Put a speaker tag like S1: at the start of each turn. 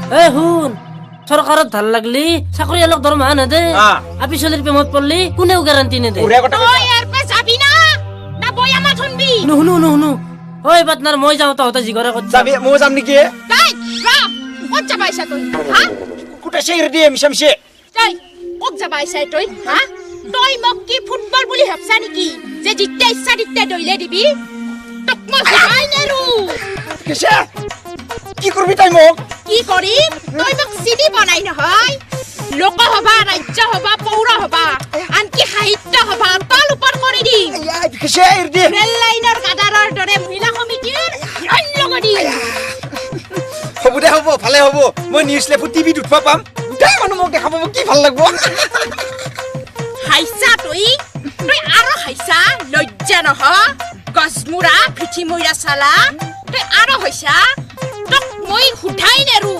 S1: এ শুন, চৰকাৰত ভাল লাগলি চাকৰিয়ালক দৰমহা নেদে। আপিচলিৰ প্ৰেমত পৰলি কোনেও গেৰাণ্টি নেদে।
S2: বঢ়িয়া কথা
S3: তই
S2: কৈছা।
S3: ইয়াৰ পৰা যাবি না না বৈয়ামত শুনবি?
S1: নুশুনো নুশুনো। ঐ পাৰ্টনাৰ, মই যাওঁ, তহঁতে যি কৰে কৰি।
S2: যাবি, ময়ো যাম নেকি?
S3: তাই ৰ, ক'ত যাবা আহিছা তই, হা?
S2: কুকুৰটা চেৰ দিয়ে মিছা মিছি।
S3: তই ক'ত যাবা আহিছা তই, হা? তই মোক কি ফুটবল বুলি ভাবছা নেকি যে যেতিয়া ইচ্ছা তেতিয়া দৈলে দিবি? তোক মই সোধাই নেৰো।
S2: কিছে, কি কৰবি তাই মোক?
S3: কি কৰিম? তই মোক চিনি বনাই নহয়। লোকসভা, ৰাজ্যসভা, পৌৰসভা, আনকি সাহিত্য সভা তল ওপৰ কৰি দিম।
S2: কিছে, এৰ দিয়ে।
S3: ৰেল লাইনৰ গাডাৰৰ দৰে মহিলা সমিতিৰ অন্য দিম।
S2: হ'ব দে, হ'ব, ভালে হ'ব। মই নিউজ লাইভত টিভিত উঠবা পাম, গোটেই মানুহ মোক দেখা পাব, কি ভাল লাগব।
S3: হাইছা তই, তই আৰু হাইছা। লজ্জা নহ, গছমূৰা ভিঠিমূৰা চালা, তই আৰু হৈছা। তোক মই সোধাই নেৰো।